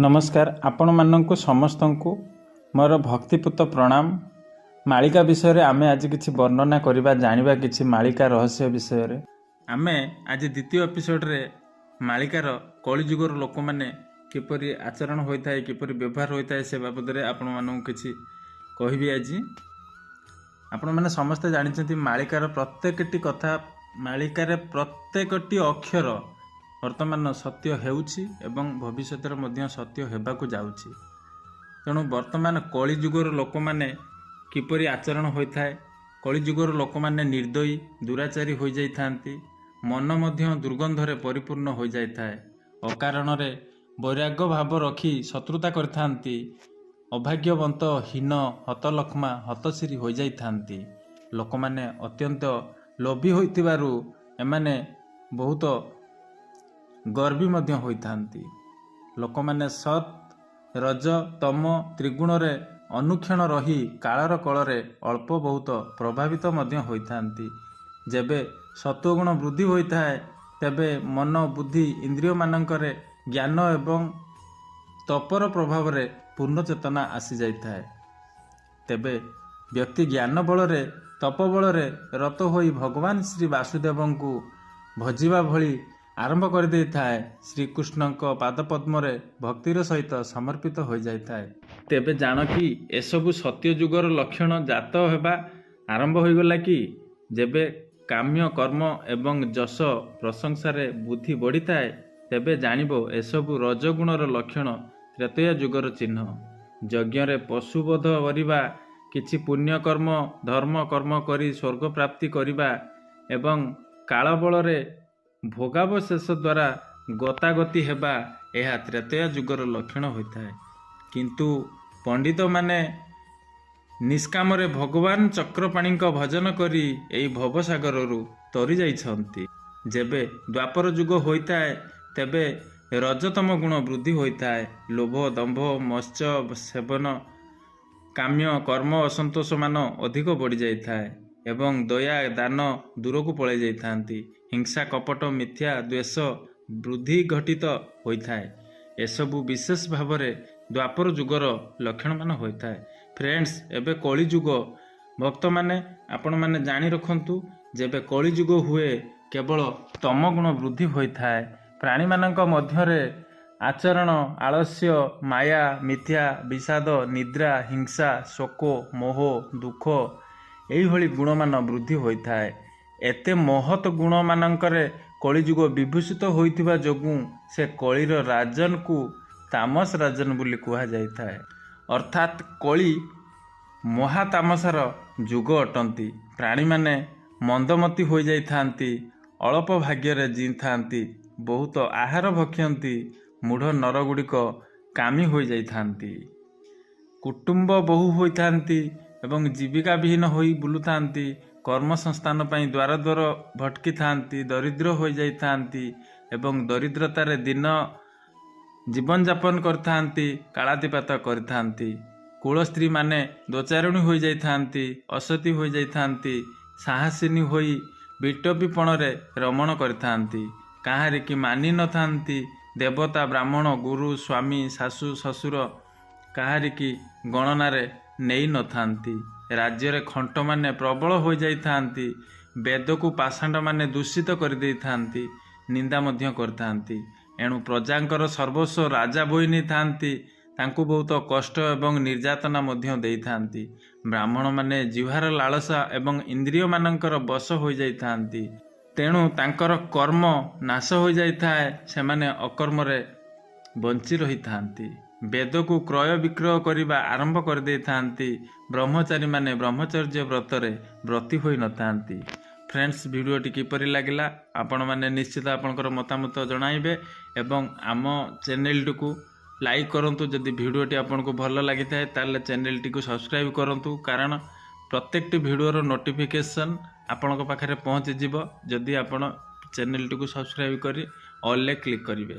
ନମସ୍କାର, ଆପଣମାନଙ୍କୁ ସମସ୍ତଙ୍କୁ ମୋର ଭକ୍ତିପୂତ ପ୍ରଣାମ। ମାଳିକା ବିଷୟରେ ଆମେ ଆଜି କିଛି ବର୍ଣ୍ଣନା କରିବା, ଜାଣିବା କିଛି ମାଳିକା ରହସ୍ୟ ବିଷୟରେ। ଆମେ ଆଜି ଦ୍ୱିତୀୟ ଏପିସୋଡ଼ରେ ମାଳିକାର କଳିଯୁଗର ଲୋକମାନେ କିପରି ଆଚରଣ ହୋଇଥାଏ, କିପରି ବ୍ୟବହାର ହୋଇଥାଏ, ସେ ବାବଦରେ ଆପଣମାନଙ୍କୁ କିଛି କହିବି ଆଜି। ଆପଣମାନେ ସମସ୍ତେ ଜାଣିଛନ୍ତି, ମାଳିକାର ପ୍ରତ୍ୟେକଟି କଥା, ମାଳିକାରେ ପ୍ରତ୍ୟେକଟି ଅକ୍ଷର ବର୍ତ୍ତମାନ ସତ୍ୟ ହେଉଛି ଏବଂ ଭବିଷ୍ୟତରେ ମଧ୍ୟ ସତ୍ୟ ହେବାକୁ ଯାଉଛି। ତେଣୁ ବର୍ତ୍ତମାନ କଳିଯୁଗର ଲୋକମାନେ କିପରି ଆଚରଣ ହୋଇଥାଏ? କଳିଯୁଗର ଲୋକମାନେ ନିର୍ଦ୍ଦୟୀ, ଦୁରାଚାରୀ ହୋଇଯାଇଥାନ୍ତି। ମନ ମଧ୍ୟ ଦୁର୍ଗନ୍ଧରେ ପରିପୂର୍ଣ୍ଣ ହୋଇଯାଇଥାଏ। ଅକାରଣରେ ବୈରାଗ୍ୟ ଭାବ ରଖି ଶତ୍ରୁତା କରିଥାନ୍ତି। ଅଭାଗ୍ୟବନ୍ତ, ହୀନ, ହତଲକ୍ଷ୍ମା, ହତଶିରୀ ହୋଇଯାଇଥାନ୍ତି। ଲୋକମାନେ ଅତ୍ୟନ୍ତ ଲୋଭୀ ହୋଇଥିବାରୁ ଏମାନେ ବହୁତ ଗର୍ବୀ ମଧ୍ୟ ହୋଇଥାନ୍ତି। ଲୋକମାନେ ସତ୍, ରଜ, ତମ ତ୍ରିଗୁଣରେ ଅନୁକ୍ଷଣ ରହି କାଳର କଳରେ ଅଳ୍ପ ବହୁତ ପ୍ରଭାବିତ ମଧ୍ୟ ହୋଇଥାନ୍ତି। ଯେବେ ସତ୍ୱଗୁଣ ବୃଦ୍ଧି ହୋଇଥାଏ, ତେବେ ମନ, ବୁଦ୍ଧି, ଇନ୍ଦ୍ରିୟମାନଙ୍କରେ ଜ୍ଞାନ ଏବଂ ତପର ପ୍ରଭାବରେ ପୂର୍ଣ୍ଣ ଚେତନା ଆସିଯାଇଥାଏ। ତେବେ ବ୍ୟକ୍ତି ଜ୍ଞାନ ବଳରେ, ତପ ବଳରେ ରତ ହୋଇ ଭଗବାନ ଶ୍ରୀ ବାସୁଦେବଙ୍କୁ ଭଜିବା ଭଳି ଆରମ୍ଭ କରିଦେଇଥାଏ। ଶ୍ରୀକୃଷ୍ଣଙ୍କ ପାଦପଦ୍ମରେ ଭକ୍ତିର ସହିତ ସମର୍ପିତ ହୋଇଯାଇଥାଏ। ତେବେ ଜାଣ କି ଏସବୁ ସତ୍ୟ ଯୁଗର ଲକ୍ଷଣ ଜାତ ହେବା ଆରମ୍ଭ ହୋଇଗଲା କି? ଯେବେ କାମ୍ୟ କର୍ମ ଏବଂ ଯଶ ପ୍ରଶଂସାରେ ବୁଦ୍ଧି ବଢ଼ିଥାଏ, ତେବେ ଜାଣିବ ଏସବୁ ରଜଗୁଣର ଲକ୍ଷଣ, ତ୍ରେତୟା ଯୁଗର ଚିହ୍ନ। ଯଜ୍ଞରେ ପଶୁବଧ କରିବା, କିଛି ପୁଣ୍ୟକର୍ମ, ଧର୍ମ କର୍ମ କରି ସ୍ୱର୍ଗ ପ୍ରାପ୍ତି କରିବା ଏବଂ କାଳବଳରେ ଭୋଗାବଶେଷ ଦ୍ୱାରା ଗତାଗତି ହେବା, ଏହା ତ୍ରେତୟା ଯୁଗର ଲକ୍ଷଣ ହୋଇଥାଏ। କିନ୍ତୁ ପଣ୍ଡିତମାନେ ନିଷ୍କାମରେ ଭଗବାନ ଚକ୍ରପାଣିଙ୍କ ଭଜନ କରି ଏହି ଭବସାଗରରୁ ତରି ଯାଇଛନ୍ତି। ଯେବେ ଦ୍ୱାପର ଯୁଗ ହୋଇଥାଏ, ତେବେ ରଜତମ ଗୁଣ ବୃଦ୍ଧି ହୋଇଥାଏ। ଲୋଭ, ଦମ୍ଭ, ମତ୍ସ୍ୟ ସେବନ, କାମ୍ୟ କର୍ମ, ଅସନ୍ତୋଷ ମାନ ଅଧିକ ବଢ଼ିଯାଇଥାଏ ଏବଂ ଦୟା, ଦାନ ଦୂରକୁ ପଳାଇ ଯାଇଥାନ୍ତି। ହିଂସା, କପଟ, ମିଥ୍ୟା, ଦ୍ୱେଷ ବୃଦ୍ଧି ଘଟିତ ହୋଇଥାଏ। ଏସବୁ ବିଶେଷ ଭାବରେ ଦ୍ୱାପର ଯୁଗର ଲକ୍ଷଣମାନ ହୋଇଥାଏ। ଫ୍ରେଣ୍ଡସ୍, ଏବେ କଳିଯୁଗ। ଭକ୍ତମାନେ, ଆପଣମାନେ ଜାଣି ରଖନ୍ତୁ, ଯେବେ କଳିଯୁଗ ହୁଏ, କେବଳ ତମ ଗୁଣ ବୃଦ୍ଧି ହୋଇଥାଏ। ପ୍ରାଣୀମାନଙ୍କ ମଧ୍ୟରେ ଆଚରଣ, ଆଳସ୍ୟ, ମାୟା, ମିଥ୍ୟା, ବିଷାଦ, ନିଦ୍ରା, ହିଂସା, ଶୋକ, ମୋହ, ଦୁଃଖ, ଏଇଭଳି ଗୁଣମାନ ବୃଦ୍ଧି ହୋଇଥାଏ। ଏତେ ମହତ୍ ଗୁଣମାନଙ୍କରେ କଳିଯୁଗ ବିଭୂଷିତ ହୋଇଥିବା ଯୋଗୁଁ ସେ କଳିର ରାଜନକୁ ତାମସ ରାଜନ ବୋଲି କୁହାଯାଇଥାଏ। ଅର୍ଥାତ୍ କଳି ମହାତାମସାର ଯୁଗ ଅଟନ୍ତି। ପ୍ରାଣୀମାନେ ମନ୍ଦମତି ହୋଇଯାଇଥାନ୍ତି, ଅଳ୍ପ ଭାଗ୍ୟରେ ଜିଇଁଥାନ୍ତି, ବହୁତ ଆହାର ଭକ୍ଷନ୍ତି, ମୂଢ଼ ନରଗୁଡ଼ିକ କାମୀ ହୋଇଯାଇଥାନ୍ତି, କୁଟୁମ୍ବ ବହୁ ହୋଇଥାନ୍ତି ଏବଂ ଜୀବିକା ବିହୀନ ହୋଇ ବୁଲୁଥାନ୍ତି। କର୍ମସଂସ୍ଥାନ ପାଇଁ ଦ୍ୱାର ଦ୍ୱାର ଭଟକିଥାନ୍ତି, ଦରିଦ୍ର ହୋଇଯାଇଥାନ୍ତି ଏବଂ ଦରିଦ୍ରତାରେ ଦିନ ଜୀବନଯାପନ କରିଥାନ୍ତି, କାଳାତିପାତ କରିଥାନ୍ତି। କୁଳ ସ୍ତ୍ରୀମାନେ ଦୋଚାରୁଣୀ ହୋଇଯାଇଥାନ୍ତି, ଅସତୀ ହୋଇଯାଇଥାନ୍ତି, ସାହସିନୀ ହୋଇ ବିଟପୀପଣରେ ରମଣ କରିଥାନ୍ତି, କାହାରିକି ମାନି ନଥାନ୍ତି। ଦେବତା, ବ୍ରାହ୍ମଣ, ଗୁରୁ, ସ୍ୱାମୀ, ଶାଶୁ, ଶ୍ୱଶୁର କାହାରିକି ଗଣନାରେ ନେଇନଥାନ୍ତି। ରାଜ୍ୟରେ ଖଣ୍ଟମାନେ ପ୍ରବଳ ହୋଇଯାଇଥାନ୍ତି। ବେଦକୁ ପାଷାଣ୍ଡମାନେ ଦୂଷିତ କରିଦେଇଥାନ୍ତି, ନିନ୍ଦା ମଧ୍ୟ କରିଥାନ୍ତି। ଏଣୁ ପ୍ରଜାଙ୍କର ସର୍ବସ୍ୱ ରାଜା ବୋହି ନେଇଥାନ୍ତି, ତାଙ୍କୁ ବହୁତ କଷ୍ଟ ଏବଂ ନିର୍ଯାତନା ମଧ୍ୟ ଦେଇଥାନ୍ତି। ବ୍ରାହ୍ମଣମାନେ ଜିହ୍ୱାର ଲାଳସା ଏବଂ ଇନ୍ଦ୍ରିୟମାନଙ୍କର ବଶ ହୋଇଯାଇଥାନ୍ତି। ତେଣୁ ତାଙ୍କର କର୍ମ ନାଶ ହୋଇଯାଇଥାଏ, ସେମାନେ ଅକର୍ମରେ ବଞ୍ଚି ରହିଥାନ୍ତି। ବେଦକୁ କ୍ରୟ ବିକ୍ରୟ କରିବା ଆରମ୍ଭ କରିଦେଇଥାନ୍ତି। ବ୍ରହ୍ମଚାରୀମାନେ ବ୍ରହ୍ମଚର୍ଯ୍ୟ ବ୍ରତରେ ବ୍ରତୀ ହୋଇନଥାନ୍ତି। ଫ୍ରେଣ୍ଡସ୍, ଭିଡ଼ିଓଟି କିପରି ଲାଗିଲା, ଆପଣମାନେ ନିଶ୍ଚିତ ଆପଣଙ୍କର ମତାମତ ଜଣାଇବେ ଏବଂ ଆମ ଚ୍ୟାନେଲଟିକୁ ଲାଇକ୍ କରନ୍ତୁ। ଯଦି ଭିଡ଼ିଓଟି ଆପଣଙ୍କୁ ଭଲ ଲାଗିଥାଏ, ତାହେଲେ ଚ୍ୟାନେଲଟିକୁ ସବସ୍କ୍ରାଇବ୍ କରନ୍ତୁ, କାରଣ ପ୍ରତ୍ୟେକଟି ଭିଡ଼ିଓର ନୋଟିଫିକେସନ୍ ଆପଣଙ୍କ ପାଖରେ ପହଞ୍ଚିଯିବ ଯଦି ଆପଣ ଚ୍ୟାନେଲଟିକୁ ସବସ୍କ୍ରାଇବ୍ କରି ଅଲ୍ରେ କ୍ଲିକ୍ କରିବେ।